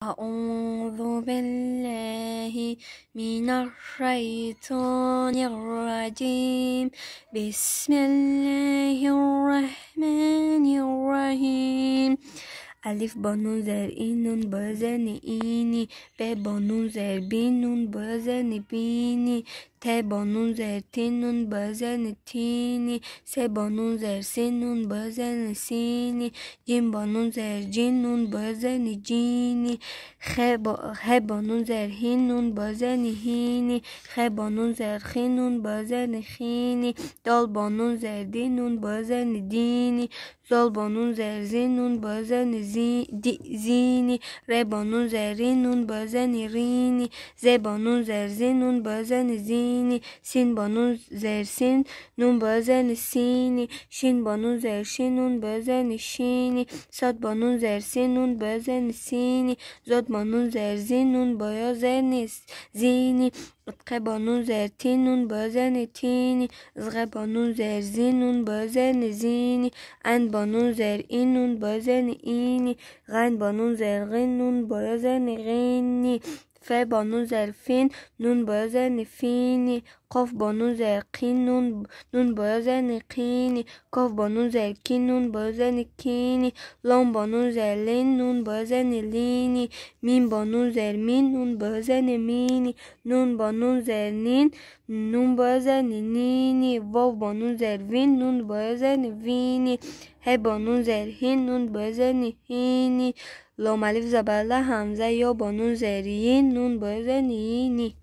أعوذ بالله من الشيطان الرجيم. بسم الله الرحمن الرحيم. ألف با نون زر این نون با زن اینی، ب با نون زر بی نون با زن بینی، ت با نون زر تی نون با زن تینی، س با نون زر سین نون با زن سینی، جیم با نون زر جین نون با زن جینی، خ با نون زر هین نون با زن هینی، خ با نون زر خین نون با زن خینی، دال با نون زر دی نون با زن دینی، زال با نون زر زین نون با زن زینی، ر با نون زر رین نون با زن رینی، ز با نون زر زین نون با زن زینی، سین با نون زر سین نون با زن سینی، شین با نون زر شین نون با زن شینی، صاد با نون زر سین نون با زن سینی، زاد با نون زر زین نون با زن زینی، ق با نون زر تین نون با زن تینی، زغ با نون زر زین نون با زن زینی، عین با نون زر این نون با زن اینی، غین با نون زر غین نون با زن غینی، ف با نون زر فین نون با زن فینی، قاف با نون زر قین نون با زن قینی، کاف با نون زر کین نون با زن کینی، لام با نون زر لین نون با زن لینی، میم با نون زر مین نون با زن مینی، نون با نون زر نین نون با زن نینی، واو با نون زر وین نون با زن وینی، ه با نون زر هین نون با زن هینی، لام الف زبر ل همزه یا با نون زر یین نون با زن یینی.